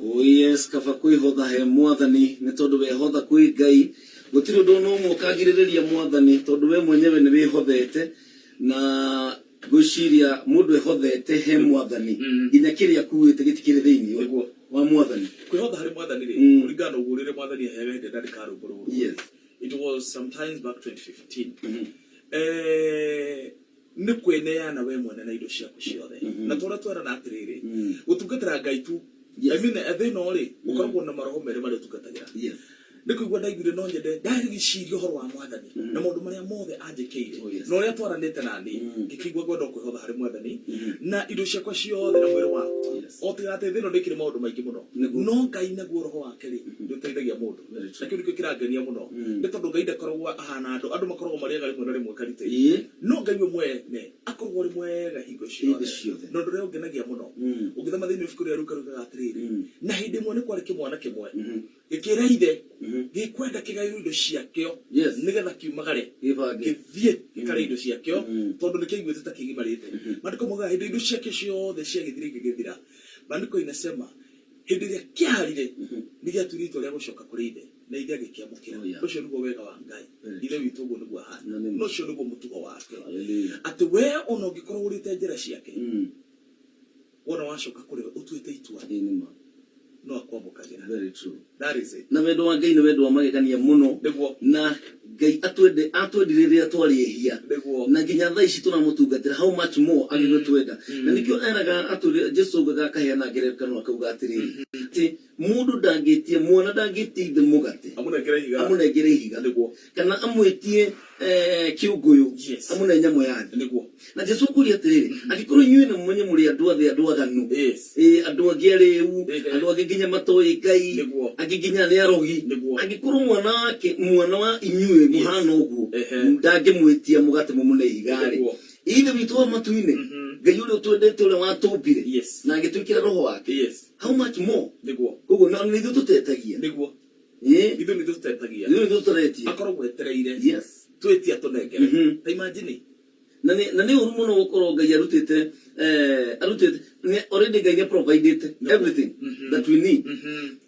Oh yes, kaba kwĩhotha he mwathani nĩ tondũ wehotha kwĩ Ngai gũtirĩ ũndũ ona ũmwe ũkagirĩrĩria mwathani tondũ we mwenyewe nĩ wĩhothete na ngwĩciria mũndũ ehothete he mwathani nginya kĩrĩa akuĩte gĩtikĩrĩ thĩinĩ Nĩguo. wa mwathani. Kwĩhotha harĩ mwathani rĩ, kũringana na ũguo rĩrĩa mwathani aheaga hĩndĩ ĩrĩa ndandĩkaga rwĩmbo rũrũ. It was sometimes back 2015. Eh, nĩ kwĩneana we mwene na indo ciaku ciothe. Na tũrĩa twerana atĩrĩrĩ, gũtungatĩra Ngai tu. I mean, thĩ ĩno rĩ, ũkoragwo na maroho merĩ marĩa ũtungatagĩra. Nĩ kũigua ndaiguire no nyende ndarigiciria ũhoro wa mwathani na maũndũ marĩa mothe anjĩkĩire Oh, yes. na ũrĩa twaranĩte nani ngĩkĩigua ngwenda o kwĩhotha harĩ mwathani na indo ciakwa ciothe na mwĩrĩ wakwa o tiga atĩ thĩ ĩno ndĩkĩrĩ maũndũ maingĩ mũno Nĩguo. no Ngai naguo roho wake rĩ nĩ ũteithagia mũndũ Very true. na kĩu nĩkĩo kĩrangenia mũno nĩ tondũ Ngai ndakoragwo ahana andũ andũ makoragwo marĩ ega rĩmwe na rĩmwe karitĩ no Ngai we mwene akoragwo arĩ mwega hingo Hingo ciothe ciothe. na ũndũ ũrĩa ũngenagia mũno ũngĩthoma thĩinĩ wa ibuku rĩa Luka riugaga atĩrĩrĩ na hĩndĩ ĩmwe nĩ kwarĩ kĩmwana kĩmwe gĩkĩra ithe gĩkwenda kĩgaĩrwo indo ciakĩo nĩgetha kiumagare Gĩbange. gĩthiĩ gĩkarĩe indo ciakĩo tondũ nĩ kĩaiguĩte ta kĩgimarĩte. Maandĩko maugaga hĩndĩ indo ciakĩo ciothe ciagĩthire igĩgĩthira. Maandĩko inasema hĩndĩ ĩrĩa kĩarire nĩ gĩatuire itua rĩa gũcoka kũrĩ ithe na ithe agĩkĩamũkĩra. Oh, yeah. Ũcio nĩguo wega wa Ngai. Very Ithe witũ ũguo nĩguo ahana. Na nĩ ma. Na ũcio nĩguo mũtugo wake. Hallelujah. Atĩ we ona ũngĩkorwo ũrĩte njĩra ciake wona wacoka kũrĩ we ũtuĩte itua Ĩĩ nĩ ma. no akwamũkagĩra. Very true. That is it. Na wendo wa Ngai nĩ wendo wa magegania mũno. Nĩguo. Na Ngai atwende atwendire rĩrĩa twarĩ ehia. Nĩguo. Na nginya thaa ici tũramũtungatĩra how much more agĩgĩtwenda. Na nĩkĩo eraga atwĩre Jesu augaga akaheana ngerekano akauga atĩrĩrĩ atĩ mũndũ ndangĩtie mwana ndangĩtia ithe mũgate Amũnengere ihiga. amũnengere ihiga Nĩguo. kana amwĩtie eh, kĩũngũyũ Yes. amũne nyamũ ya thĩ. Nĩguo. Na Jesu akũria atĩrĩrĩ, angĩkorwo inyuĩ nĩ mũmenye mũrĩ andũ a thĩ, andũ aganu, Yes. ĩ, andũ angĩ arĩu, Ehe. andũ angĩ nginya matoĩ Ngai, Nĩguo. angĩ nginya nĩ arogi, Nĩguo. angĩkorwo mwana wake, mwana wa inyuĩ mũhana ũguo, Ehe. ndangĩmwĩtia mũgate mũmũne ihiga-rĩ, Nĩguo. Ithe witũ wa matu-inĩ, Ngai ũrĩa ũtwendete, ũrĩa watũmbire, Yes. na agĩtwĩkĩra roho wake, Yes. how much more? Nĩguo. Koguo na nĩ ithuĩ tũtetagia. Nĩguo. Ĩ, Ithuĩ nĩ ithuĩ tũtetagia. ithuĩ nĩ ithuĩ tũtaretia. Akoragwo etereire. Yes. Twĩtie atũnengere. Ta imagine. Na nĩ na nĩ ũru mũno gũkorwo Ngai arutĩte eh, arutĩte nĩ already Ngai nĩ provided everything that we need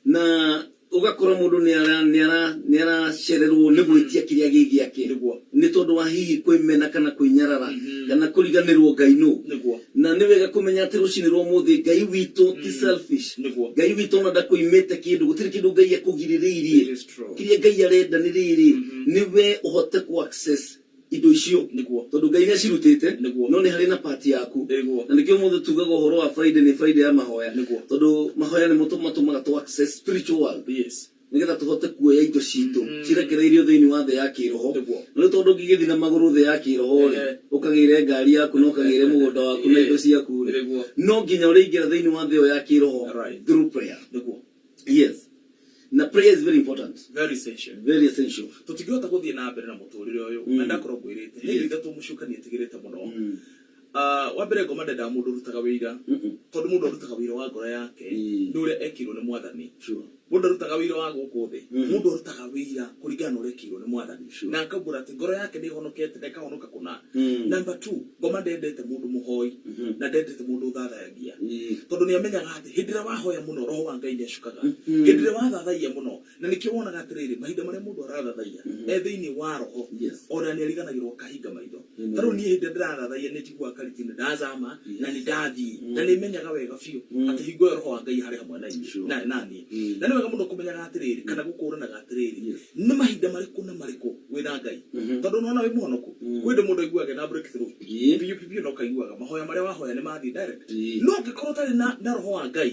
na ũgakora mũndũ nĩ ara nĩ ara nĩ aracererwo nĩ gwĩtia kĩrĩa gĩ gĩake Nĩguo. nĩ tondũ wa hihi kwĩmena kana kwĩnyarara kana kũriganĩrwo Ngai nũ Nĩguo. na nĩ wega kũmenya atĩ rũcinĩ rwa ũmũthĩ Ngai witũ ti selfish Nĩguo. Ngai witũ ona ndakũimĩte kĩndũ gũtirĩ kĩndũ Ngai akũgirĩrĩirie It is true. kĩrĩa Ngai arenda nĩ rĩrĩ nĩ we ũhote kũ access indo icio Nĩguo. tondũ Ngai nĩ acirutĩte Nĩguo. no nĩ harĩ na part yaku Nĩguo. na nĩkĩo ũmũthĩ tugaga ũhoro wa Friday nĩ Friday ya mahoya Nĩguo. tondũ mahoya nĩmo matũmaga tũ access spiritual world Yes. nĩgetha tũhote kuoya indo citũ cirekereirio thĩinĩ wa thĩ ya kĩroho Nĩguo. na rĩu tondũ ũngĩgĩthiĩ na magũrũ thĩ ya kĩroho rĩ Ehe. ũkagĩre ngari yaku na ũkagĩre mũgũnda waku na indo ciaku rĩ Nĩguo. no nginya ũrĩingĩra thĩinĩ wa thĩ ĩyo ya kĩroho Right. through prayer Nĩguo. yes na prayer is very important Very essential. very essential Tũtingĩhota gũthiĩ na mbere na mũtũrĩre ũyũ na ndakorwo ngwĩrĩte he indo ithatũ mũcukani etigĩrĩte mũno. Ah, wa mbere ngoma ndendaga mũndũ ũrutaga wĩira tondũ mũndũ arutaga wĩira wa ngoro yake nĩ ũrĩa ekĩirwo nĩ mwathani. Sure. Mũndũ arutaga wĩira wa gũkũ thĩ mũndũ arutaga wĩira kũringana na ũrĩa ekĩirwo nĩ mwathani Sure. na akaumbũra atĩ ngoro yake nĩ ĩhonokete na ĩkahonoka kũna. Number two, ngoma ndendete mũndũ mũhoi na ndendete mũndũ ũthathayagia tondũ nĩ amenyaga atĩ hĩndĩ ĩrĩa wahoya mũno roho wa Ngai nĩ acukaga hĩndĩ ĩrĩa wathathaiya mũno na nĩkĩo wonaga atĩrĩrĩ mahinda marĩa mũndũ arathathaiya e thĩinĩ wa roho Yes. ona nĩ ariganagĩrwo akahinga maitho ta rĩu niĩ hĩndĩ ĩrĩa ndĩrathathaiya nĩ njiguaga kariti nĩ ndazama na nĩ ndathiĩ na nĩ menyaga wega biũ atĩ hingo ĩyo roho wa Ngai harĩ hamwe na inyuĩ Sure. na naniĩ na nĩ wega mũno kũmenyaga atĩrĩrĩ kana gũkũranaga atĩrĩrĩ Yes. nĩ mahinda marĩkũ na marĩkũ wĩna Ngai tondũ nĩwona wĩ mũhonoku kwĩ hĩndĩ mũndũ aiguaga ena breakthrough Ĩĩ. biũ biũ na ũkaiguaga mahoya marĩa wahoya nĩ mathiĩ direct Ĩĩ. no ũngĩkorwo ũtarĩ na, na roho wa Ngai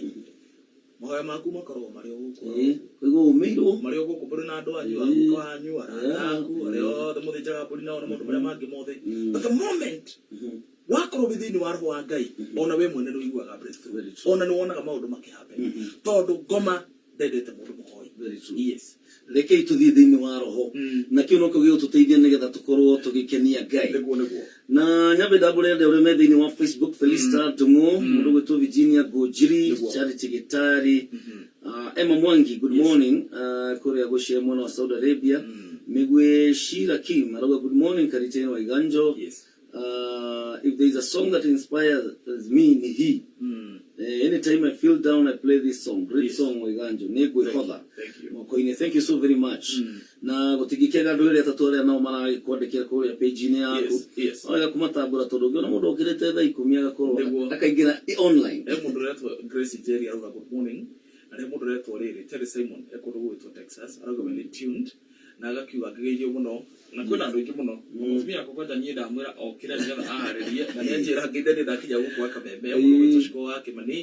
mahoya maku makoragwo marĩ o gũkũ Ĩĩ. Kũigua ũmĩirwo marĩ o gũkũ mũrĩ na andũ anyu Ĩĩ. aguka wanyu arata Yeah. aku arĩa othe mũthĩnjaga mbũri nao na maũndũ marĩa mangĩ mothe Mm. but the moment wakorwo wĩ thĩinĩ wa roho wa Ngai ona we mwene nĩ ũiguaga breakthrough Very true. ona nĩ wonaga maũndũ makĩhappen tondũ ngoma ndendete mũndũ mũhoi. Very true. Yes. Rekei tũthiĩ thĩinĩ wa roho, Mm. na kĩu nokĩo gĩgũtũteithia nĩgetha tũkorwo tũgĩkenia Ngai. Nĩguo, nĩguo. Na nyambe ndambũre andũ arĩa me thĩinĩ wa Facebook: Felista Ndung'u, mũndũ gwĩtwo Virginia Ngũnjiri, Charity Gĩtari, Emma Mwangi, good morning, kũrĩa gũcia mwena wa Saudi Arabia. Mĩgwĩ Shira Kim arauga, "Good morning, Kariteni wa Iganjo." If there is a song that inspires me, ni hii. Anytime I feel down, I play this song. Great song, Waiganjo. Nĩ ngwĩhotha Thank you. moko-inĩ. Thank you so very much. Na gũtingĩkĩaga andũ erĩ atatũ arĩa nao maragĩkwandĩkĩra kũrĩa page-inĩ yaku. Wega kũmatambũra, tondũ ũngĩona mũndũ okĩrĩte thaa 10 agakorwo akaingĩra online. He mũndũ ũretwo Grace Njeri arauga, "Good morning." Na he mũndũ ũretwo rĩrĩ Terry Simon e kũndũ gũgwĩtwo Texas arauga we nĩ tuned na agakiuga ngĩgeithio mũno. Na kwĩna andũ aingĩ mũno. Mũtumia wakwa kwanja niĩ ndamwĩra okĩre nĩgetha aharĩrie na nĩanjĩra ngĩinde nĩ ndakinya gũkũ gwa Kameme. He mũndũ ũgwĩtwo Ciko wa Kĩmani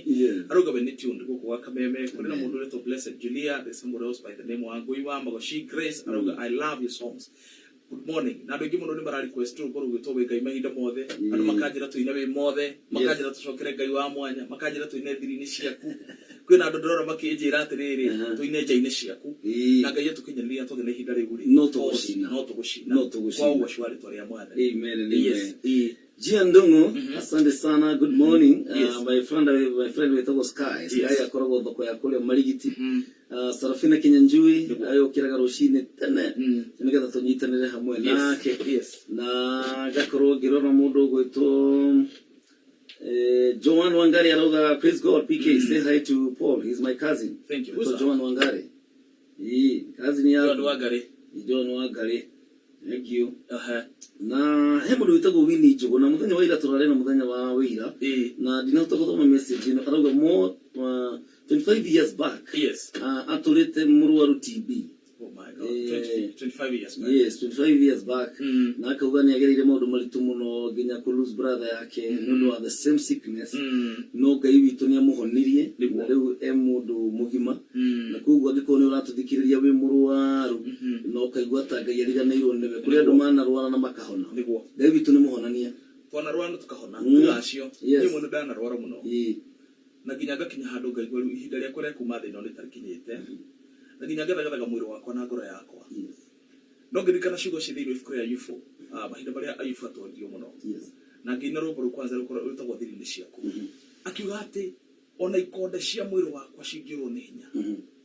arauga we nĩ tuned gũkũ gwa Kameme. Kũrĩ na mũndũ ũretwo Blessed Julia. There's somebody else by the name wa Ngũi wa Magoshi Grace arauga, "I love your songs, good morning." Na andũ aingĩ mũno nĩ mara request rũrũmbo rũgwĩtwo Wĩ Ngai Mahinda Mothe. Andũ makanjĩra tũine Wĩ Mothe, makanjĩra tũcokere Ngai wa Mwanya, makanjĩra tũine Thiri-inĩ Ciaku. Kwĩna andũ ndĩrona makĩnjĩra atĩrĩrĩ, tũine Nja-inĩ Ciaku. Na Ngai atũkinyanĩria twagĩa na ihinda rĩu rĩ, No tũgũcina. No tũgũcina. No tũgũcina. Kwa ũgoci wa rĩtwa rĩa Mwathani. Amen and Yes. amen. Gia Ndung'u, asante sana. Good morning. Yes. My friend wĩtagwo Sky. Sky akoragwo thoko ya kũrĩa Marigiti. Sarafina Kinyanjui ayũkĩraga rũcinĩ tene nĩgetha tũnyitanĩre hamwe nake. Na ngakorwo ngĩrora mũndũ ũgwĩtwo Joan Wangari arauga, "Praise God, PK, say hi to Paul, he's my cousin." Thank you. So Who's that? Joan Wangari. Ii, cousin Joan yaku. Wangari. Joan Wangari. Thank you. Na he mũndũ wĩtagwo Winnie Njũgũ, na mũthenya wa ira tũrarĩ na mũthenya wa wĩira na ndinahota gũthoma message ĩno. Arauga more 25 years back atũrĩte mũrwaru TB. Oh my God. Eh. 20, 25 years back. Yes, 25 years back. Na akauga nĩ agereire maũndũ maritũ mũno nginya kũ lose brother yake nĩ ũndũ wa the same sickness, no Ngai witũ nĩ amũhonirie na rĩu e mũndũ mũgima. Na koguo angĩkorwo nĩ ũratũthikĩrĩria wĩ mũrwaru na ũkaigua ta Ngai ariganĩirwo nĩwe, kũrĩ andũ manarwara na makahona. Ngai witũ nĩ mũhonania. Twanarwara na tukahona. Tiga acio. Niĩ mwene ndanarwara mũno. Na nginya ngakinya handũ ngaigua rĩu ihinda rĩakwa rĩa kuma thĩ ĩno rĩtakinyĩte. Na nginya ngethagathaga mwĩrĩ wakwa na ngoro yakwa. No ngĩririkana ciugo ci thĩinĩ wa ibuku rĩa Ayubu, mahinda marĩa Ayubu atoririo mũno. Na ngĩina rwĩmbo rũu kwanza rwĩtagwo Thiri-inĩ Ciaku. Akiuga atĩ ona ikonde cia mwĩrĩ wakwa cingĩũrwo nĩ hinya,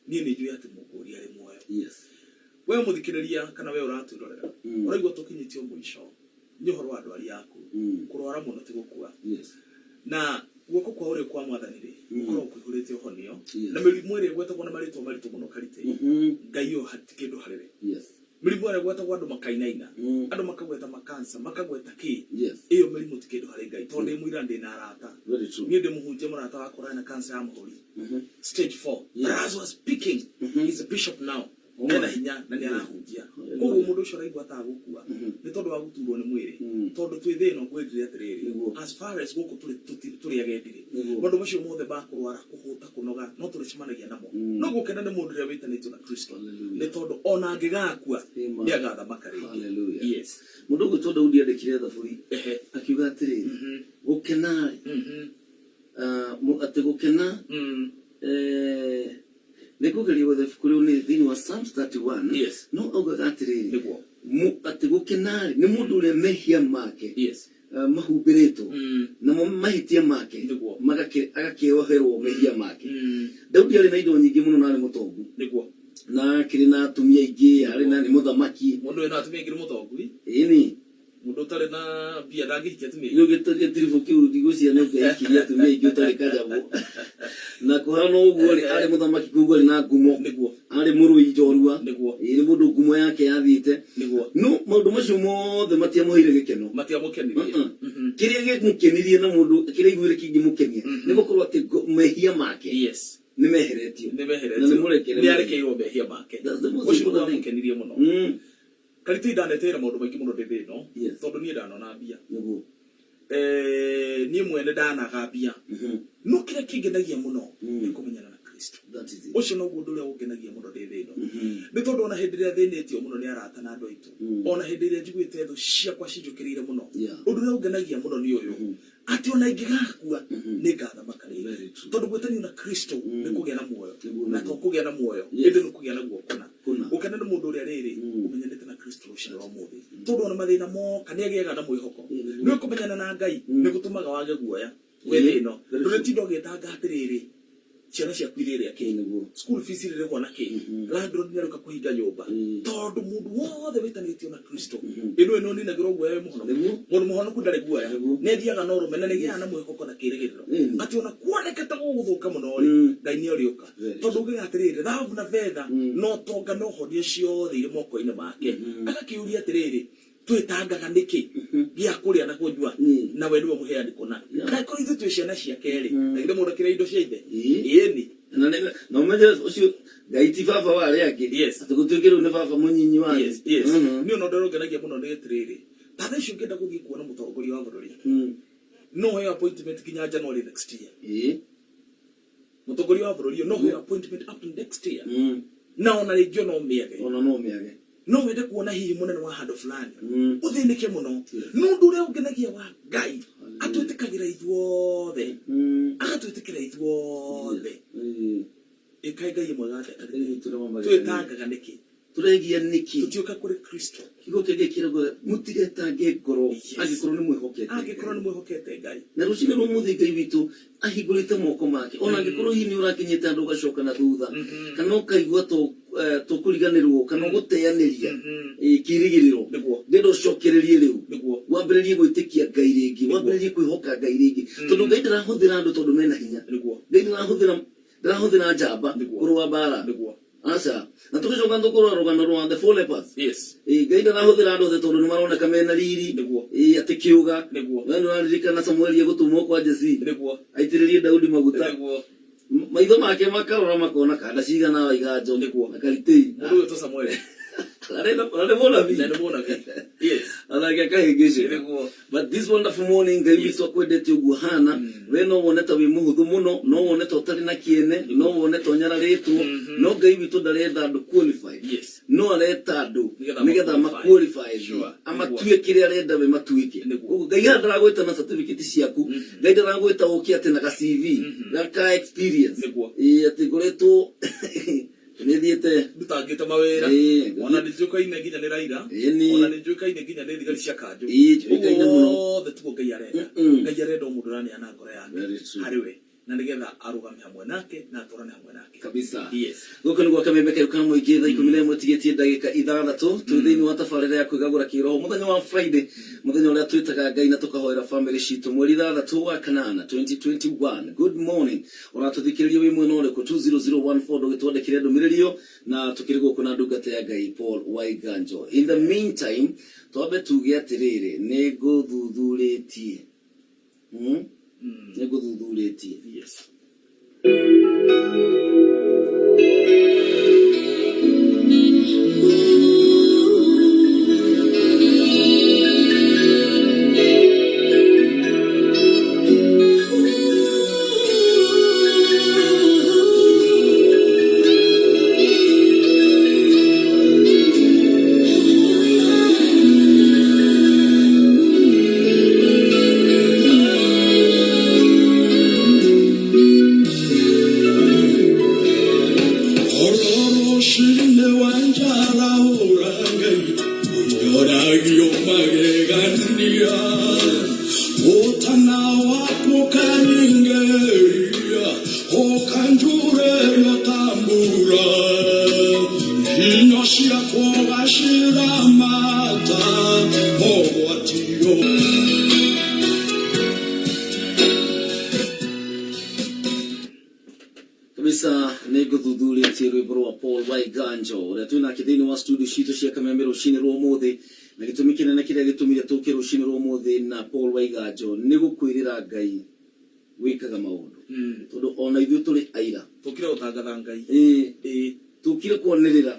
niĩ nĩ njũĩ atĩ Mũkũũri arĩ muoyo. We mũthikĩrĩria kana we ũratwĩrorera, ũraigua tũkinyĩtio mũico nĩ ũhoro wa ndwari yaku. Kũrwara mũno ti gũkua. Na guoko kwa ũrĩo kwa Mwathani rĩ, gũkoragwo kũihũrĩte ũhonio. Na mĩrimũ ĩrĩa ĩgwetagwo na marĩtwa maritũ mũno karite, Ngai ũyũ hati kĩndũ harĩ we. Mĩrimũ ĩrĩa ĩgwetagwo andũ makainaina, andũ makagweta makansa, makagweta kĩ, ĩyo mĩrimũ ti kĩndũ harĩ Ngai, tondũ ndĩ mũira, ndĩ na arata. Very true. Niĩ ndĩ mũhunjia, mũrata wakwa ũrarĩ na cancer ya mũhũri stage 4. But as was speaking, he's a bishop now. Oh Ena my. hinya na nĩ arahunjia. Hallelujah. Koguo mũndũ ũcio araigua atagũkua nĩ tondũ wa gũturwo nĩ mwĩrĩ, tondũ twĩ thĩ ĩno ngwĩrire atĩrĩrĩ, as far as gũkũ tũrĩ agendi rĩ, maũndũ macio mothe ma kũrwara, kũhũta, kũnoga, no tũrĩcemanagia namo. No gũkena nĩ mũndũ ũrĩa wĩtanĩtio na Kristo, Hallelujah. nĩ tondũ ona angĩgakua, Amen. nĩ agathamaka rĩngĩ. Hallelujah. Mũndũ ũgwĩtwo Daudi andĩkire thaburi akiuga atĩrĩrĩ, gũkena atĩ gũkena nĩ kũgeria gwetha ibuku rĩu, nĩ thĩinĩ wa Psalms 31. No augaga atĩrĩrĩ, atĩ gũkena-rĩ nĩ mũndũ ũrĩa mehia make mahumbĩrĩtwo, namo mahĩtia make agakĩoherwo mehia make. Daudi arĩ na indo nyingĩ mũno na arĩ mũtongu na akĩrĩ na atumia aingĩ, arĩ na nĩ mũthamaki. Mũndũ wĩna atumia aingĩ nĩ mũtongu. Ĩni. Mũndũ ũtarĩ na mbia ndangĩhikia atumia Rĩu aingĩ. Gĩtiribũ kĩu ndigũcia nĩ ũngĩhikirie atumia aingĩ ũtarĩ kajabũ. Na kũhana ũguo rĩ, arĩ mũthamaki, koguo arĩ na ngumo, arĩ mũrũi njorua. Ĩĩ, nĩ mũndũ ngumo yake yathiĩte. No maũndũ macio mothe matiamũheire gĩkeno. Matiamũkenirie. Kĩrĩa gĩmũkenirie na mũndũ kĩrĩa aiguire kĩngĩmũkenia nĩ gũkorwo atĩ mehia make nĩ meheretio. Nĩ Na nĩ meheretio. mũrekere. Nĩ arekeirwo mehia make. That's the most Ũcio nĩguo important thing. wamũkenirie mũno. Karitũ ndanetĩra maũndũ maingĩ mũno ndĩ thĩ ĩno, tondũ niĩ ndanona mbia. Niĩ mwene ndanaga mbia, no kĩrĩa kĩngenagia mũno nĩ kũmenyana na Kristo. That is it. Ũcio noguo ũndũ ũrĩa ũngenagia mũno ndĩ thĩ ĩno, nĩ tondũ ona hĩndĩ ĩrĩa thĩnĩtio mũno nĩ arata na andũ aitũ, ona hĩndĩ ĩrĩa njiguĩte thũ ciakwa cinjũkĩrĩire mũno, ũndũ ũrĩa ũngenagia mũno nĩ ũyũ, atĩ ona ingĩgakua, nĩ ngathamaka rĩngĩ. Very true. Tondũ gwĩtanio na Kristo nĩ kũgĩa na muoyo. Nĩguo, Na nĩguo. to kũgĩa na muoyo, ĩndĩ nĩ kũgĩa naguo kũna. Kũna. Gũkena nĩ mũndũ ũrĩa rĩrĩ ũmenyanĩte na Kristo rũcinĩ rwa ũmũthĩ, tondũ ona mathĩna moka nĩ agĩaga na mwĩhoko. Nĩ kũmenyana na Ngai nĩ gũtũmaga wage guoya wĩ thĩ ĩno. Very true. Ndũrĩtinda ũgĩtanga atĩrĩrĩ, ciana ciaku irĩrĩa kĩ, Nĩguo. school fees irĩrĩhwo na kĩ, landlord nĩ arĩũka kũhinga nyũmba, tondũ mũndũ wothe wĩtanĩtio na Kristo, ĩno ĩno ninagĩrwo guoya wĩ mũhonoku. Nĩguo. Mũndũ mũhonoku ndarĩ guoya. Nĩguo. Nĩ athiaga na ũrũme na nĩ agĩaga na mwĩhoko na kĩĩrĩgĩrĩro atĩ ona kuoneke ta gũgũthũka mũno rĩ, Ngai nĩ arĩũka, tondũ ugaga atĩrĩrĩ, thahabu na betha no tonga no honia ciothe irĩ moko-inĩ make. Agakĩũria atĩrĩrĩ, twĩtangaga nĩkĩ gĩa kũrĩa na kũnyua, na we nĩwe mũheani kũna? Na korwo ithuĩ twĩ ciana ciake rĩ, na githĩ mũndũ akĩrĩa indo cia ithe? Ĩni. Na na ũmenye ũcio Ngai ti baba wa arĩa angĩ. Atĩ gũtuĩke rĩu nĩ baba mũnyinyi wanyu. Yes. Niĩ ona ũndũ ũrĩa ũngenagia mũno nĩ atĩrĩrĩ, ta thaa ici ũngĩenda gũthiĩ kuona mũtongoria wa bũrũri, no ũheo appointment nginya January next year. Mũtongoria wa bũrũri ũyũ no ũheo appointment up to next year, na ona rĩngĩ ona ũmĩage. Ona no mĩage. No wende kuona hihi mũnene wa handũ fulani, ũthĩnĩke mũno. No ũndũ ũrĩa ũngenagia wa Ngai, atwĩtĩkagĩra ithuothe, agatwĩtĩkĩra ithuothe. Ĩkaĩ Ngai mwega atĩa? Ngai witũ nĩ wa magegania. Twĩtangaga nĩkĩ? Tũregia nĩkĩ? Tũtiũka kũrĩ Kristo. Kiugo kĩngĩ kĩrauga mũtigetange ngoro angĩkorwo nĩ mwĩhokete. Angĩkorwo nĩ mwĩhokete Ngai. Na rũcinĩ rwa ũmũthĩ Ngai witũ ahingũrĩte moko make, ona angĩkorwo hihi nĩ ũrakinyĩte andũ ũgacoka na thutha, kana ũkaigua tũkũriganĩrwo kana ũgũteanĩria kĩrĩgĩrĩro, ndĩrenda ũcokererie rĩu, wambĩrĩrie gwĩtĩkia Ngai rĩngĩ, wambĩrĩrie kwĩhoka Ngai rĩngĩ, tondũ Ngai ndarahũthĩra andũ tondũ mena hinya. Ngai ndarahũthĩra njamba kũrũa mbara. Aca. Na tũgĩcoka tũkũrora rũgano rwa the four lepers. Ngai ndarahũthĩra andũ othe tondũ nĩ maroneka mena riri. Atĩ kĩũga. We nĩ ũraririkana Samueli egũtũmwo kwa Jesse aitĩrĩrie Daudi maguta. Maitho make makarora makona kanda cigana Waiganjo na Karitei. Mũndũ ũyũ to Samuel. Na nĩ mũnabii. Na nĩ mũnabii, yes. Onake akahĩngĩcĩka. But this wonderful morning, Ngai witũ akwendete ũguo hana. We no wone ta wĩ mũhũthũ mũno, no wone ta ũtarĩ na kĩene, no wone ta ũnyararĩtwo, no Ngai witũ ndaretha andũ qualified, no areta andũ nĩgetha nĩgetha ma-qualify. Ma-qualify, amatue kĩrĩa arenda we matuĩke. Ũguo Ngai haha ndaragwĩta na certificate ciaku, Ngai ndaragwĩta ũke atĩ na ga CV gaka experience. Ĩĩ, atĩ ngoretwo nĩ thiĩte ndutangĩte mawĩra, ona nĩ njũkaine nginya nĩ Raila, ona nĩ njũkaine nginya nĩ thigari cia kanjũ. Njũĩkaine mũno. Othe tiguo Ngai arenda. Ngai arenda o mũndũ ũraneana ngoro yake Very true. harĩ we, na nĩgetha arũgame hamwe nake na atwarane hamwe nake. Kabisa. Yes. Gũkũ nĩ gwa kamembe kau ka mũingĩ, thaa 11 tigĩtie ndagĩka 6, twĩ thĩinĩ wa tabarĩra ya kwĩgagũra kĩroho, mũthenya wa Friday, mũthenya ũrĩa twĩtaga Ngai na tũkahoera family citũ, mweri 6 wa kanana 2021. Good morning, ũratũthikĩrĩria wĩ mwena ũrĩkũ? 20014, ndũgĩtwandĩkĩre ndũmĩrĩri ĩyo. Na tũkĩrĩ gũkũ na ndungata ya Ngai Paul Waiganjo. In the meantime, twambe tuge atĩrĩrĩ, nĩ ngũthuthurĩtie. Nĩ ngũthuthurĩtie. Yes. Ororo wanjara urangai unyoragio magegania utana wako kanyingeria okanjurerio tambura inyo ciakwo gaciramata mogwatio. Kabisa, nĩ ngũthuthurĩtie, rwĩmbo rwa Paul Waiganjo ũrĩa twĩ nake thĩinĩ wa studio citũ cia Kameme rũcinĩ rwa ũmũthĩ. Na gĩtũmi kĩnene kĩrĩa gĩtũmire tũke rũcinĩ rwa ũmũthĩ na Paul Waiganjo nĩ gũkwĩrĩra Ngai wĩkaga maũndũ, tondũ ona ithuĩ tũrĩ aira. Tũkire gũtangatha Ngai. Tũkire kwanĩrĩra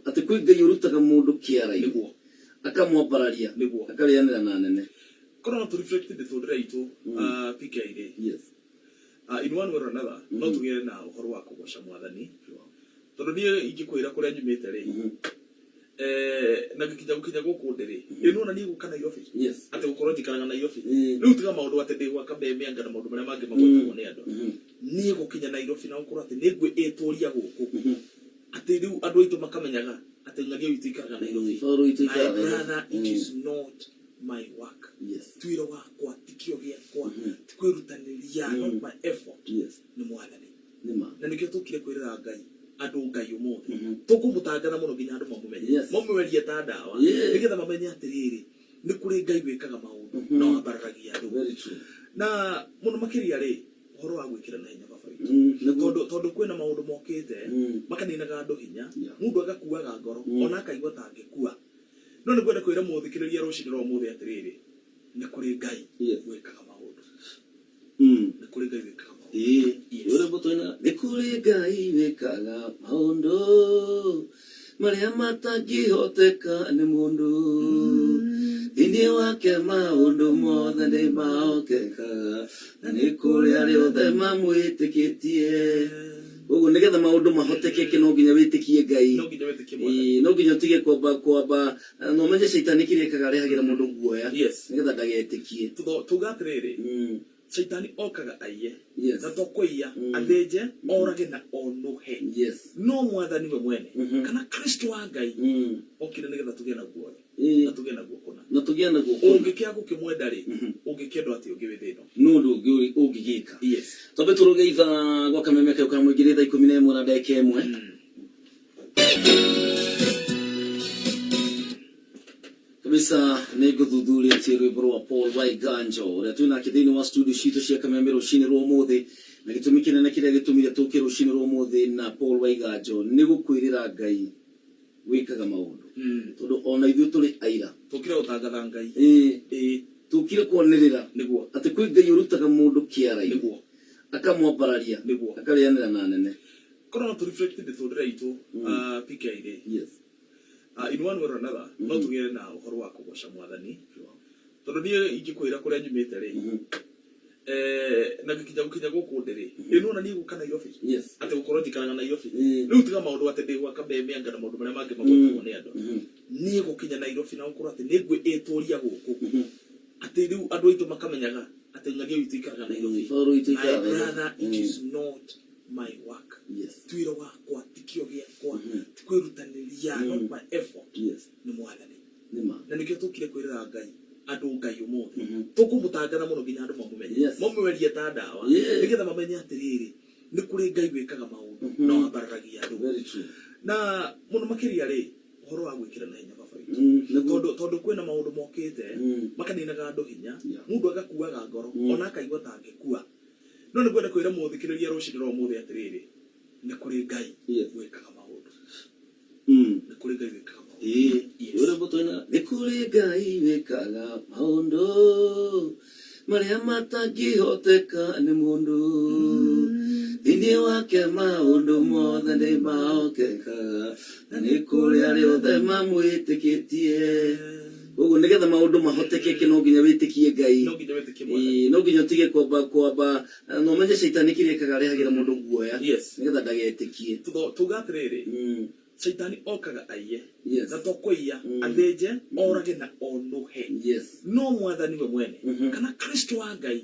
atĩ kwĩ Ngai ũrutaga mũndũ kĩara-inĩ, akamwambararia, akarĩanĩra na nene. Korwo no tũ-reflect mĩtũrĩre itũ, PK rĩ, in one way or another, no tũgĩe na ũhoro wa kũgoca Mwathani, tondũ niĩ ingĩkwĩra kũrĩa nyumĩte rĩ, na gĩkinya gũkinya gũkũ ndĩ rĩ, ĩ nĩwona niĩ gũka Nairobi, atĩ gũkorwo njikaraga Nairobi, rĩu tiga maũndũ atĩ ndĩ gwa Kameme anga na maũndũ marĩa mangĩ magwetagwo nĩ andũ. Niĩ gũkinya Nairobi na gũkorwo atĩ nĩ ngwĩtũria gũkũ, atĩ rĩu andũ aitũ makamenyaga atĩ ng'ania witũ ikaraga Nairobi. Bũrũri witũ My ikaraga Nairobi. brother, it is not my work. Ti wĩra wakwa, ti kĩo gĩakwa, ti kwĩrutanĩria, not my effort. Nĩ Mwathani. Nĩ ma. Na nĩkĩo tũkire kwĩrĩra Ngai andũ Ngai ũmũthĩ. Tũkũmũtangatha mũno nginya andũ mamũmenye. Mamũmerie ta ndawa. Nĩgetha mamenye atĩrĩrĩ, nĩ kũrĩ Ngai wĩkaga maũndũ na wambararagia andũ. Very true. Na mũno makĩria rĩ, ũhoro wa gwĩkĩra na hinya baba witũ. Nĩguo. Tondũ kwĩna maũndũ mokĩte makaninaga andũ hinya, mũndũ agakuaga ngoro ona akaigua ta angĩkua. No nĩ ngwenda kwĩra mũthikĩrĩria rũcinĩ rwa ũmũthĩ atĩrĩrĩ, nĩ kũrĩ Ngai wĩkaga maũndũ. Nĩ kũrĩ Ngai wĩkaga maũndũ. Yes. Rwĩmbo twĩna nĩ kũrĩ Ngai wĩkaga maũndũ marĩa matangĩhoteka nĩ mũndũ. Thĩinĩ wake maũndũ mothe nĩ mahotekaga na nĩ kũrĩ arĩa othe mamwĩtĩkĩtie. Koguo nĩgetha maũndũ mahotekeke no nginya wĩtĩkie Ngai. No nginya wĩtĩkie Mwathani. Ĩĩ, no nginya ũtige kwamba kwamba na ũmenye caitani kĩrĩa ekaga arehagĩra mũndũ guoya nĩgetha ndagetĩkie. Tuga atĩrĩrĩ, caitani okaga aiye, na to kũiya, athĩnje, orage na onũhe. No Mwathani we mwene, kana Kristo wa Ngai, okire nĩgetha tũgĩe na guoya, na tũgĩe naguo kũna. Na tũgĩe naguo kũna. Ũngĩkĩaga gũkĩmwenda rĩ, ũngĩkĩendwo atĩa ũngĩ wĩ thĩ ĩno? Nũ ũndũ ũngĩ ũngĩgĩka? Twambe tũrũge ithaa gwa kameme kau ka mũingĩ nĩ thaa 11 na ndagĩka 1. Kabisa nĩ ngũthuthurĩtie rwĩmbo rwa Paul Waiganjo ũrĩa twĩ nake thĩinĩ wa studio citũ cia Kameme rũcinĩ rwa ũmũthĩ, na gĩtũmi kĩnene kĩrĩa gĩtũmire tũke rũcinĩ rwa ũmũthĩ na Paul Waiganjo nĩ gũkwĩrĩra Ngai wĩkaga maũndũ, tondũ ona ithuĩ tũrĩ aira. Tũkire gũtangatha Ngai. Ĩĩ, tũkire kwanĩrĩra Nĩguo. atĩ kwĩ Ngai ũrutaga mũndũ kĩara-inĩ Nĩguo. akamwambararia Nĩguo. akarĩanĩra na nene. Korwo no tũ reflect mĩtũrĩre itũ, PK rĩ, in one way or another, no tũgĩe na ũhoro wa kũgoca Mwathani, tondũ niĩ ingĩkwĩra kũrĩa nyumĩte rĩ, na ngĩkinya gũkinya gũkũ ndĩ rĩ, ĩ nĩwona niĩ gũka Nairobi, atĩ gũkorwo njikaraga Nairobi, rĩu tiga maũndũ atĩ ndĩ gwa Kameme anga na maũndũ marĩa mangĩ magwetagwo nĩ andũ, niĩ gũkinya Nairobi na gũkorwo atĩ nĩ ngwĩtũria gũkũ, atĩ rĩu andũ aitũ makamenyaga atĩ ng'ania witũ ikaraga Nairobi. Bũrũri witũ My ikaraga Nairobi. brother, it is not my work. Ti wĩra wakwa, ti kĩo gĩakwa, ti kwĩrutanĩria, not my effort. Nĩ Mwathani. Nĩ ma. Na nĩkĩo tũkire kwĩrĩra Ngai andũ Ngai ũmũthĩ. Tũkũmũtangatha mũno nginya andũ mamũmenye. Mamũmerie ta ndawa. Nĩgetha mamenye atĩrĩrĩ, nĩ kũrĩ Ngai wĩkaga maũndũ na wambararagia andũ. Very true. Na mũno makĩria rĩ, ũhoro wa gwĩkĩra na hinya baba witũ. Nĩguo. Tondũ kwĩna maũndũ mokĩte makaninaga andũ hinya, mũndũ agakuaga ngoro ona akaigua ta angĩkua. No nĩ ngwenda kwĩra mũthikĩrĩria rũcinĩ rwa ũmũthĩ atĩrĩrĩ, nĩ kũrĩ Ngai wĩkaga maũndũ. Nĩ kũrĩ Ngai wĩkaga maũndũ. Ĩĩ, rwĩmbo twĩna nĩ kũrĩ Ngai wĩkaga maũndũ marĩa matangĩhoteka nĩ mũndũ. Thĩinĩ wake maũndũ mothe nĩ mahotekaga na nĩ kũrĩ arĩa othe mamwĩtĩkĩtie. Koguo nĩgetha maũndũ mahotekeke no nginya wĩtĩkie Ngai. No nginya wĩtĩkie Mwathani. Ĩĩ, no nginya ũtige kwamba kwamba na ũmenye caitani kĩrĩa ekaga arehagĩra mũndũ guoya nĩgetha ndagetĩkie. Tuga atĩrĩrĩ, caitani okaga aiye, na to kũiya, athĩnje, orage na onũhe. No Mwathani we mwene, kana Kristo wa Ngai,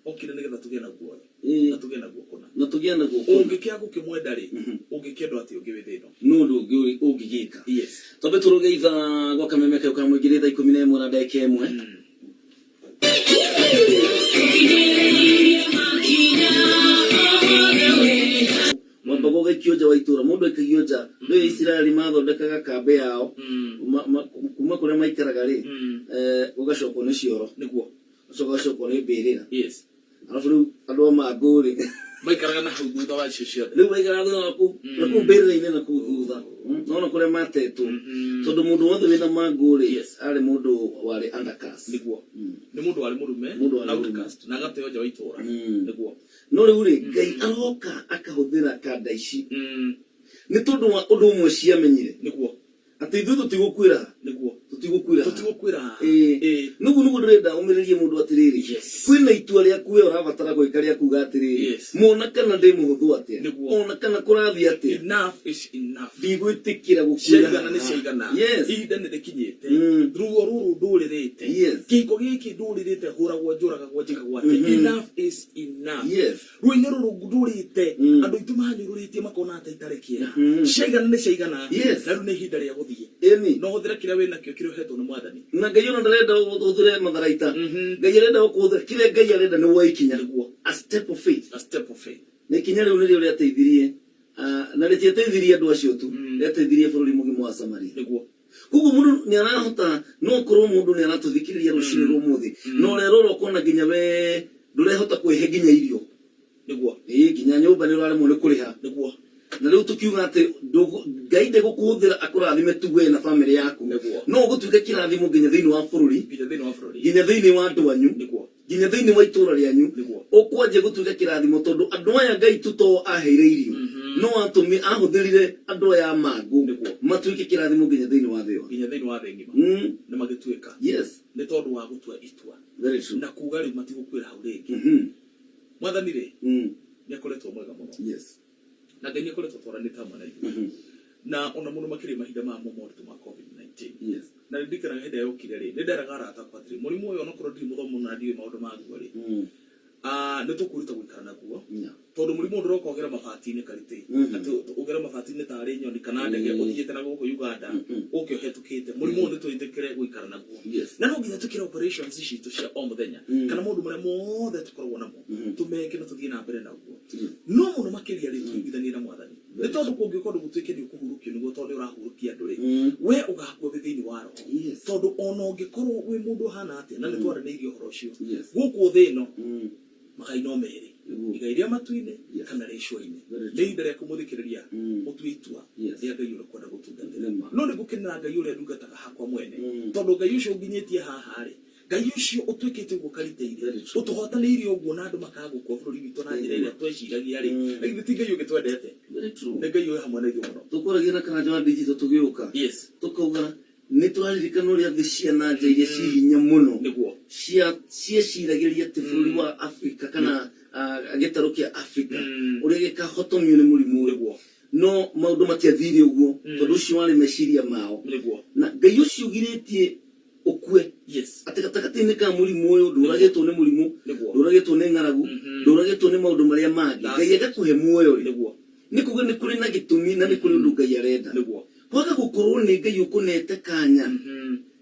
okire nĩgetha tũgĩe na guoya, na tũgĩe naguo kũna. Na tũgĩe naguo kũna. Ũngĩkĩaga gũkĩmwenda rĩ, ũngĩkĩendwo atĩa ũngĩ wĩ thĩ ĩno? Nũ ũndũ ũngĩ ũngĩgĩka? Twambe tũrũge ithaa gwa kameme kau ka mũingĩ nĩ thaa 11 na ndagĩka 1. Wambaga ũgaikio nja wa itũra, mũndũ aikagio nja. Nĩ Isiraeli mathondekaga kambĩ yao kuma kũrĩa maikaraga rĩ, gũgacokwo nĩ cioro. Nĩguo. Gũgacoka gũgacokwo nĩ mbĩrĩra. Arabu rĩu andũ a mangũ rĩ, maikaraga na hau thutha wa icio ciothe. Rĩu maikaraga thutha wa kũu, na kũu mbĩrĩra-inĩ na kũu thutha. Nona kũrĩa matetwo. Tondũ mũndũ wothe wĩna mangũ rĩ, arĩ mũndũ warĩ under curse. Nĩguo. Nĩ mũndũ warĩ mũrume, Mũndũ warĩ na mũrume. outcast, na agateo nja wa itũũra. Nĩguo. No rĩu rĩ, Ngai aroka akahũthĩra kanda ici. Nĩ tondũ wa ũndũ ũmwe ciamenyire. Nĩguo. Atĩ ithuĩ tũtigũkuĩra. Nĩguo. Tũtigũkuĩra haha. Tũtigũkuĩra haha. Ĩĩ. Ĩĩ. Nĩguo nĩguo ndĩrenda ũmĩrĩrie mũndũ atĩrĩrĩ. Yes. Kwĩna itua rĩaku we ũrabatara gwĩka rĩa kuga atĩrĩrĩ. Yes. Mona kana ndĩ mũhũthũ atĩa. Nĩguo. Ona kana kũrathiĩ atĩa. Enough is enough. Ndigwĩtĩkĩra gũkuĩra Ciaigana nĩ haha. ciaigana. Yes. Ihinda nĩ rĩkinyĩte. Ruo rũrũ ndũrĩrĩte. Yes. Kĩhiko gĩkĩ ndũrĩrĩte hũragwo njũragagwo njĩkagwo atĩa. Enough is enough. Yes. Rũinĩ rũrũ ndũrĩte. Andũ aitũ manyũrũrĩtie makona ta itarĩ kĩega. Ciaigana nĩ ciaigana. Yes. Na rĩu nĩ ihinda rĩa gũthiĩ. Ĩni. No ũhũthĩre kĩrĩa wĩnakĩo kĩrĩa ũhetwo nĩ Mwathani. Na Ngai ona ndarenda ũhũthĩre matharaita. Ngai arenda ũkũhũthĩra kĩrĩa Ngai arenda nĩ woe ikinya. Nĩguo. A step of faith. A step of faith. Na ikinya rĩu nĩrĩo rĩateithirie na rĩtiateithirie andũ acio tu, rĩateithirie bũrũri mũgima wa Samaria. Nĩguo. Koguo mũndũ nĩ arahota, no korwo mũndũ nĩ aratũthikĩrĩria rũcinĩ rwa ũmũthĩ, na ũrerora ũkona nginya we ndũrehota kwĩhe nginya irio. Nĩguo. Ĩĩ, nginya nyũmba nĩ ũraremwo nĩ kũrĩha. Nĩguo. Na rĩu tũkiuga atĩ Ngai ndegũkũhũthĩra akũrathime tu we na bamĩrĩ yaku. Nĩguo. No ũgũtuĩka kĩrathimo nginya thĩinĩ wa bũrũri. Nginya thĩinĩ wa bũrũri. Nginya thĩinĩ wa andũ anyu. Nĩguo. Nginya thĩinĩ wa itũũra rĩanyu. Nĩguo. Ũkwanjia gũtuĩka kĩrathimo tondũ andũ aya Ngai tu to aheire irio. No atũmi ahũthĩrire andũ aya a mangũ Nĩguo. matuĩke kĩrathimo nginya thĩinĩ wa thĩ yothe. Nginya thĩinĩ wa thĩ ng'ima. Nĩ magĩtuĩka. Yes. Nĩ tondũ wa gũtua itua. Very true. Na kuga rĩu matigũkuĩra hau rĩngĩ. Mwathani rĩ, nĩ akoretwo mwega mũno. Yes. Na Ngai nĩ akoretwo atwaranĩte hamwe na ithuĩ. Na ona mũno makĩria mahinda maya mo moritũ ma COVID-19. Yes. Na nĩ ndirikanaga hĩndĩ ĩrĩa yokire rĩ, nĩ nderaga arata akwa atĩrĩ, mũrimũ ũyũ onokorwo ndirĩ mũthomu mũno na ndiũĩ maũndũ maguo rĩ, nĩ tũkwĩruta gũikara naguo. Tondũ mũrimũ ũyũ ndũroka ũgere mabati-inĩ Karĩtĩ. Atĩ ũgere mabati-inĩ tarĩ nyoni kana ndege ũthiĩte na gũkũ Uganda, ũke ũhetũkĩte. Mũrimũ ũyũ nĩ twĩtĩkĩre gũikara naguo. Yes. Na no nginya twĩkĩre operations citũ cia o mũthenya, kana maũndũ marĩa mothe tũkoragwo namo, tũmeke na tũthiĩ na mbere naguo. No mũno makĩria rĩ, tũiguithanie na Mwathani. Nĩ tondũ kũngĩũka ũndũ gũtuĩke nĩ ũkũhurũkio nĩguo tondũ nĩ ũrahurũkia andũ rĩ, we ũgakua wĩ thĩinĩ wa roho. Yes. Tondũ ona ũngĩkorwo wĩ mũndũ ũhana atĩa, na nĩ twaranĩirie ũhoro ũcio, Yes. gũkũ thĩ ĩno, magai no merĩ, Nĩguo. igai rĩa matu-inĩ Yes. kana rĩa icua-inĩ. Very Nĩ true. ihinda rĩa kũmũthikĩrĩria ũtue itua Yes. rĩa Ngai ũrĩa ũkwenda gũtungatĩra. Nĩma. No nĩ ngũkenera Ngai ũrĩa ndungataga hakwa mwene, tondũ Ngai ũcio ũnginyĩtie haha rĩ, Ngai ũcio ũtwĩkĩte ũguo Kariteire, Very true. ũtũhotanĩire ũguo na andũ makaga gũkua bũrũri witũ na njĩra ĩrĩa tweciragia rĩ, na githĩ ti Ngai ũgĩtwendete? Very true. Nĩ Ngai ũrĩ hamwe na ithuĩ mũno. Tũkwaragia na Karanja wa Digital tũgĩũka. Yes. Tũkauga nĩ tũraririkana ũrĩa thĩ cia na nja iria ciĩ hinya mũno Nĩguo. Cieciragĩria atĩ bũrũri wa Afrika kana gĩtarũ kĩa Afrika ũrĩa gĩkahotomio nĩ mũrimũ ũyũ. Nĩguo. No maũndũ matiathire ũguo tondũ ũcio warĩ meciria mao. Nĩguo. Na Ngai ũcio ũgirĩtie ũkue Yes. atĩ gatagatĩ-inĩ ka mũrimũ ũyũ ndũragĩtwo nĩ mũrimũ, Nĩguo. ndũragĩtwo nĩ ng'aragu, ndũragĩtwo nĩ maũndũ marĩa mangĩ. That's Ngai it. agakũhe muoyo rĩ, Nĩguo. nĩ kuga nĩ kũrĩ na gĩtũmi na nĩ kũrĩ ũndũ Ngai arenda. Nĩguo. Kwaga gũkorwo nĩ Ngai ũkũnete kanya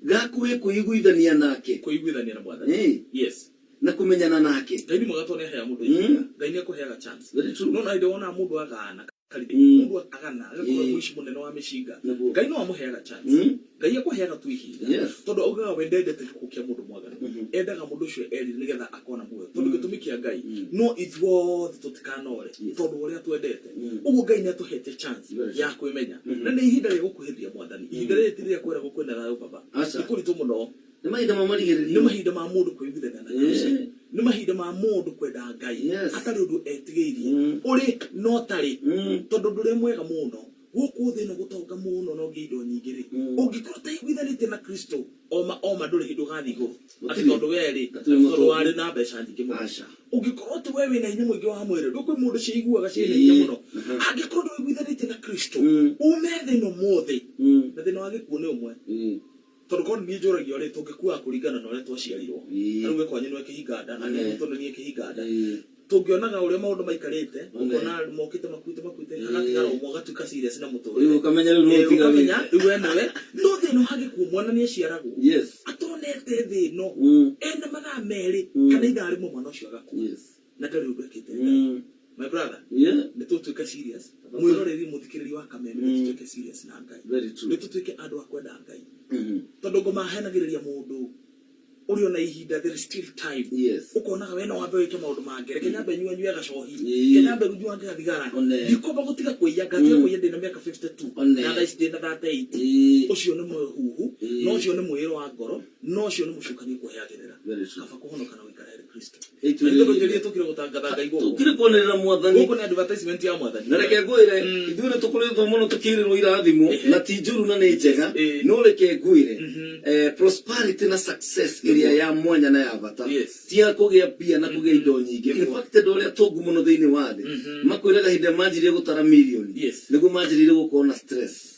gaku we kwĩiguithania nake. Kwĩiguithania na Mwathani. Yes. Na kũmenyana nake. Ngai nĩ mwega tondũ nĩ aheaga mũndũ ihinda. Ngai nĩ akũheaga chance. Very true. No na hĩndĩ wonaga mũndũ agana Karĩthĩ, mũndũ agana agakorwo ari mũici mũnene wa mĩcinga. Nĩguo. Ngai no amũheaga chance. Ngai akũheaga tu ihinda. Yes. Tondũ augaga we ndendete gĩkuũ kĩa mũndũ mwaganu. Endaga mũndũ ũcio erire nĩgetha akona muoyo. Tondũ gĩtũmi kĩa Ngai no ithuothe tũtikanore tondũ wa ũrĩa twendete. Ũguo Ngai nĩ atũhete chance Very ya kwĩmenya. Na nĩ ihinda rĩa gũkuhĩrĩria Mwathani. Ihinda rĩrĩ ti rĩa kwĩragwo kwĩna thayũ baba. Aca. Nĩ kũritũ mũno. Nĩ mahinda ma marigĩrĩrio. Nĩ mahinda ma mũndũ kwĩiguithania na Kristo. Nĩ mahinda ma mũndũ kwenda Ngai Yes. atarĩ ũndũ etigĩirie. Ũrĩ na ũtarĩ. Tondũ ũndũ ũrĩa mwega mũno gũkũ thĩ ĩno gũtonga mũno na ũgĩe indo nyingĩ rĩ, ũngĩkorwo ũtaiguithanĩtie na Kristo oma oma ndũrĩ hĩndĩ ũgathiĩ igũrũ. Atĩ Gũtirĩ. tondũ we rĩ, Atĩ wĩ tondũ mũtongu. warĩ na mbeca nyingĩ mũno. Aca. Ũngĩkorwo atĩ we wĩna hinya mũingĩ wa mwĩrĩ, ndũ kwĩ mũndũ ciĩiguaga ciĩna hinya mũno. Mhm. Angĩkorwo ndũiguithanĩtie na Kristo, Mm. ume thĩ ĩno ũmũthĩ, Mm. na thĩna wa gĩkuũ nĩ ũmwe. Mm. Tondũ korwo nĩ niĩ njũragio rĩ, tũngĩkuaga kũringana na ũrĩa twaciarirwo. Ĩĩ. Ta rĩu we kwanyu nĩwe kĩhinga nda, na niĩ Ĩĩ. gwitũ nĩ niĩ kĩhinga nda. Ĩĩ. Tũngĩonaga ũrĩa maũndũ maikarĩte, One. ũkona mokĩte makuĩte makuĩte, Ĩĩ. hagatigara ũmwe ũgatuĩka serious na Rĩu mũtũrĩre. ũkamenya rĩu nĩwe Ĩĩ, ũkamenya ũtigarĩte. rĩu we nĩwe. No thĩna wa gĩkuũ mwana nĩ aciaragwo. Yes. Atonete thĩ ĩno, Mm. ena mathaa merĩ Mm. kana ithaa rĩmwe mwana ũcio agakua. Yes. Na ndarĩ ũndũ ekĩte Ngai. Mm. My brother, Yeah. nĩ tũtuĩke serious. Mwĩroreri mũthikĩrĩria wa Kameme, nĩ tũtuĩke serious na Ngai. Very true. Nĩ tũtuĩke andũ a kwenda Ngai. Mhm. Tondũ ngoma ahenagĩrĩria mũndũ ũrĩ ona ihinda, there is still time. Yes. Ũkonaga we no wambe wĩke maũndũ mangĩ. Reke nyambe nyue nyue gacohi. Ĩĩ. Reke nyambe nyuange gathigara. One. Ndikwamba gũtiga kũiya, ngatiga Mm. kũiya ndĩna mĩaka 52. One. Na thaa ici ndĩna 38. Ĩĩ. Ũcio nĩ mũhuhu, Ĩĩ. na ũcio nĩ mwĩĩro wa ngoro, na ũcio nĩ mũcukani ũkũheagĩrĩra. Very true. Kaba kũhonoka na gũikara harĩ Kristo. Kristo. Ĩtuĩrĩrie. Tũkĩrie tũkire gũtangatha Ngai gũkũ. Tũkire kwanĩrĩra mwathani. Gũkũ nĩ advertisement ya mwathani. Na reke ngwĩre, ithuĩ nĩ tũkoretwo mũno tũkĩrĩrwo irathimo, na ti njũru na nĩ njega, no reke ngwĩre, prosperity na success ĩrĩa ya mwanya na ya bata ti ya kũgĩa mbia na kũgĩa indo nyingĩ. In fact, andũ arĩa atongu mũno thĩinĩ wa thĩ makwĩraga hĩndĩ ĩrĩa manjirie gũtara mirioni nĩguo manjĩrĩirie gũkorwo na stress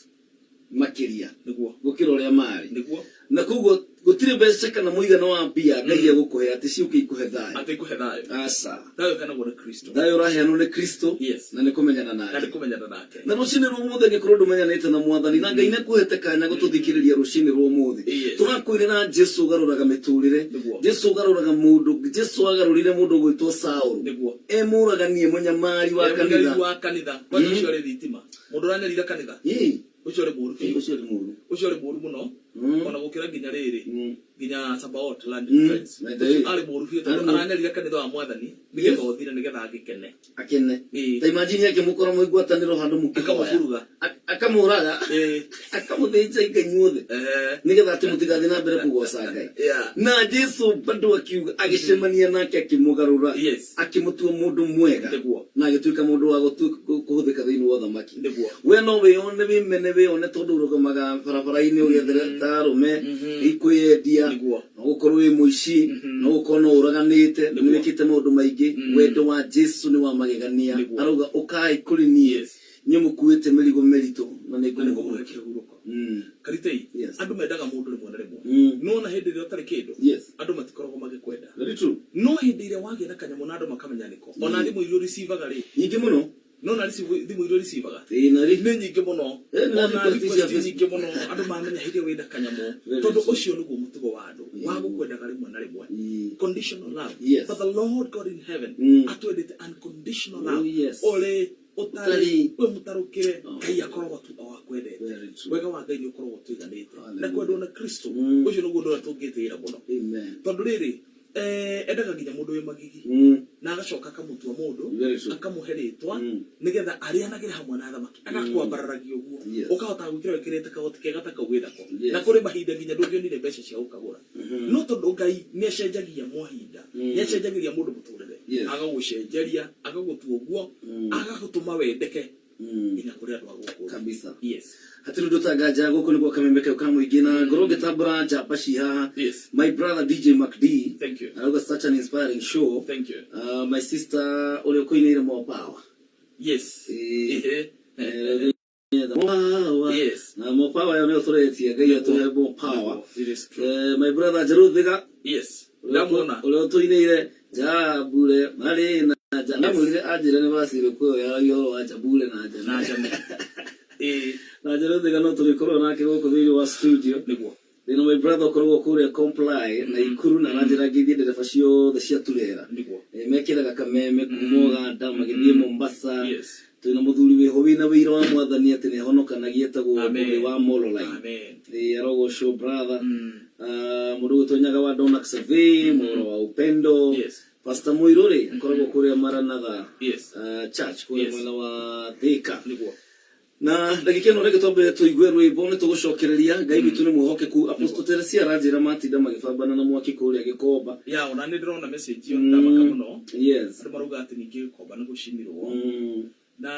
makĩria Nĩguo. gũkĩra ũrĩa marĩ. Nĩguo. Na koguo gũtirĩ mbeca kana mũigana wa mbia Ngai egũkũhe atĩ ciũke ikũhe thayũ. Atĩ ikũhe thayũ. Aca. Thayũ ũheanagwo nĩ Kristo. Thayũ ũraheanwo nĩ Kristo Yes. na nĩ kũmenyana Na nĩ nake. kũmenyana nake. Na rũcinĩ rwa ũmũthĩ angĩkorwo ndũmenyanĩte na mwathani na Ngai nĩakũhete kanya gũtũthikĩrĩria rũcinĩ rwa ũmũthĩ. Yes. Tũrakwĩrĩra Jesu ũgarũraga mĩtũrĩre. Nĩguo. Jesu ũgarũraga mũndũ. Jesu agarũrire mũndũ ũgwĩtwo Saũlũ. Nĩguo. E mũragani, e mũnyamari wa E mũnyariri kanitha. wa kanitha. Kwani ũcio arĩ thitima. Mũndũ ũranyarira kanitha. Ĩĩ. Ũcio ũrĩ mũũru biũ. Ũcio ũrĩ mũũru. Ũcio ũrĩ mũũru mũno. Ona gũkĩra nginya rĩrĩ. Nginya Sabaoth Land Defense. Na Ngai. Arĩ mũũru biũ Arĩ tondũ mũũru. aranyarira kanitha wa mwathani nĩgetha ũthire nĩgetha agĩkene. Akene. Ĩĩ. Ta imagine akĩmũkora mwĩ ngwatanĩro handũ mũkĩhoya. Akamũburuga. Akamũraga. Ĩĩ. Akamũthĩnja inyuothe. Nĩgetha atĩ mũtigathiĩ na mbere kũgoca Ngai. Yeah. Na Jesu bado akiuga agĩcemania nake akĩmũgarũra. Yes. Akĩmũtua mũndũ mwega. Nĩguo. Na agĩtuĩka mũndũ wa kũhũthĩka thĩinĩ wa ũthamaki. Nĩguo. We no wĩyone wĩmene wĩyone tondũ ũrũgamaga barabara-inĩ ũgĩetherera ta arũme ikwĩyendia. Nĩguo. No gũkorwo wĩ mũici, no gũkorwo no ũraganĩte, nĩ wĩkĩte maũndũ maingĩ. Wendo wa Jesu nĩ wa magegania. Nĩguo. Arauga ũkai kũrĩ niĩ. Yes. Inyuĩ mũkuĩte mĩrigo mĩritũ na nĩ Na nĩngũmũhe ngũmũhurũkia. kĩhurũko. Karitei, Yes. andũ mendaga mũndũ rĩmwe na rĩmwe. No ona hĩndĩ ĩrĩa ũtarĩ kĩndũ, Yes. andũ matikoragwo magĩkwenda. Very true. No hĩndĩ ĩrĩa wagĩa na kanyamũ na andũ makamenya nĩko, ona thimũ iria ũreceivaga rĩ, Nyingĩ mũno. no na thimũ iria ũreceivaga Ĩĩ, na rĩ. nĩ nyingĩ mũno. Eh, na Ona request request cia Facebook. nyingĩ mũno, andũ mamenya hĩndĩ ĩrĩa wĩna kanyamũ. Very Tondũ true. ũcio nĩguo mũtugo wa andũ, wa gũkwendaga rĩmwe na rĩmwe. Conditional love. Yes. But the Lord God in heaven atwendete unconditional Oh, love. yes. Ũrĩ ũtarĩ Ũtarĩ. wĩ mũtarũkĩre Oh. Ngai akoragwo tu o akwendete. Very true. Wega wa Ngai nĩ ũkoragwo ũtũiganĩte. Na Hallelujah. kwendwo na Kristo Mm. ũcio nĩguo ũndũ ũrĩa tũngĩtĩĩra mũno. Amen. Tondũ rĩrĩ, endaga nginya mũndũ wĩ magigi na agacoka akamũtua mũndũ Very true. akamũhe rĩtwa Mm. nĩgetha arĩanagĩre hamwe na athamaki agakwambararagia ũguo Yes. ũkahota gwĩkĩra wĩkĩrĩte kagoti kega ta kau wĩnako Yes. na kũrĩ mahinda nginya ndũngĩonire mbeca cia gũkagũra no tondũ Ngai nĩ acenjagia mahinda nĩ acenjagĩria mũndũ mũtũrĩre Yes. agagũcenjeria agagũtua ũguo agagũtũma wendeke nginya kũrĩ andũ a gũkũ thĩ. Kabisa. Yes. Hatirĩ ũndũ ũtanganja gũkũ nĩguo kameme kau ka mũingĩ na ngorwo ngĩtambũra njamba ci haha. Yes. My brother DJ MacD. Thank you. Arauga such an inspiring show. Thank you. My sister ũrĩa ũkũinĩire More Power. Yes. Ĩĩ. Ehe. More Power. Yes. Na More Power ĩyo nĩyo tũretia Ngai atũhe More Power. It is true. My brother Jeruthiga Yes. Ndamuona. ũrĩa ũtũinĩire Njambure marĩ na nja. Ndamwĩrire anjĩre nĩ wacirĩ kũyo yaragia ũhoro wa Njambure na nja. Na njame. Ĩĩ. Na Jeruthiga no tũrĩkorwo nake gũkũ thĩinĩ wa studio. Nĩguo. Ndĩna my brother ũkoragwo kũrĩa Comply na Ikuru na aranjĩra ngeithie ndereba ciothe cia Turera. Nĩguo. Mekĩraga kameme kuma Uganda magĩthiĩ Mombasa. Yes. Twĩna mũthuri wĩho wĩna wĩira wa mwathani atĩ nĩahonokanagia etagwo Amen. Ngũgĩ wa Mololine. Amen. Arogoco brother. Mũndũ ũgwĩtwo Nyaga wa Donak Survey, Mũhoro wa Upendo. Yes. Pastor Mũirũ rĩ akoragwo kũrĩa Maranatha Yes. Church kũrĩa Yes. mwena wa Thika. Nĩguo. Na ndagĩka ĩno rĩngĩ twambe tũigue rwĩmbo nĩ tũgũcokereria Ngai witũ nĩ mwĩhokeku. Apostle Teresia aranjĩra matinda magĩbambana na mwaki kũrĩa Gĩkomba. Ya ona nĩ ndĩrona message ĩyo ndamaka mũno. Yes. Andũ marauga atĩ ningĩ Gĩkomba nĩ gũcinirwo. Na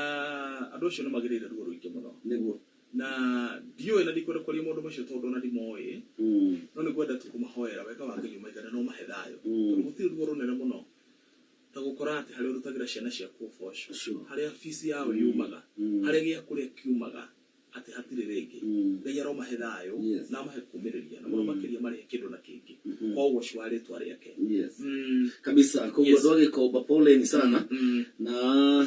andũ acio nĩ magĩrĩire ruo rũingĩ mũno. Nĩguo. Na ndiũĩ na ndikwenda kwaria maũndũ macio tondũ ona ndimoĩ. No nĩ ngwenda tu kũmahoera wega wa Ngai ũmaigane na ũmahe thayũ. Tondũ gũtirĩ ruo rũnene mũno ta gũkora atĩ harĩa ũrutagĩra ciana ciaku ũboco, Sure. harĩa fees yao yumaga, harĩa gĩa kũrĩa kiumaga, atĩ hatirĩ rĩngĩ. Ngai aromahe thayũ Yes. na amahe kũmĩrĩria na mũno makĩria marĩhe kĩndũ na kĩngĩ kwa ũgoci wa rĩtwa rĩake. Yes. Kabisa. Koguo Yes. andũ a Gĩkomba poleni sana. Na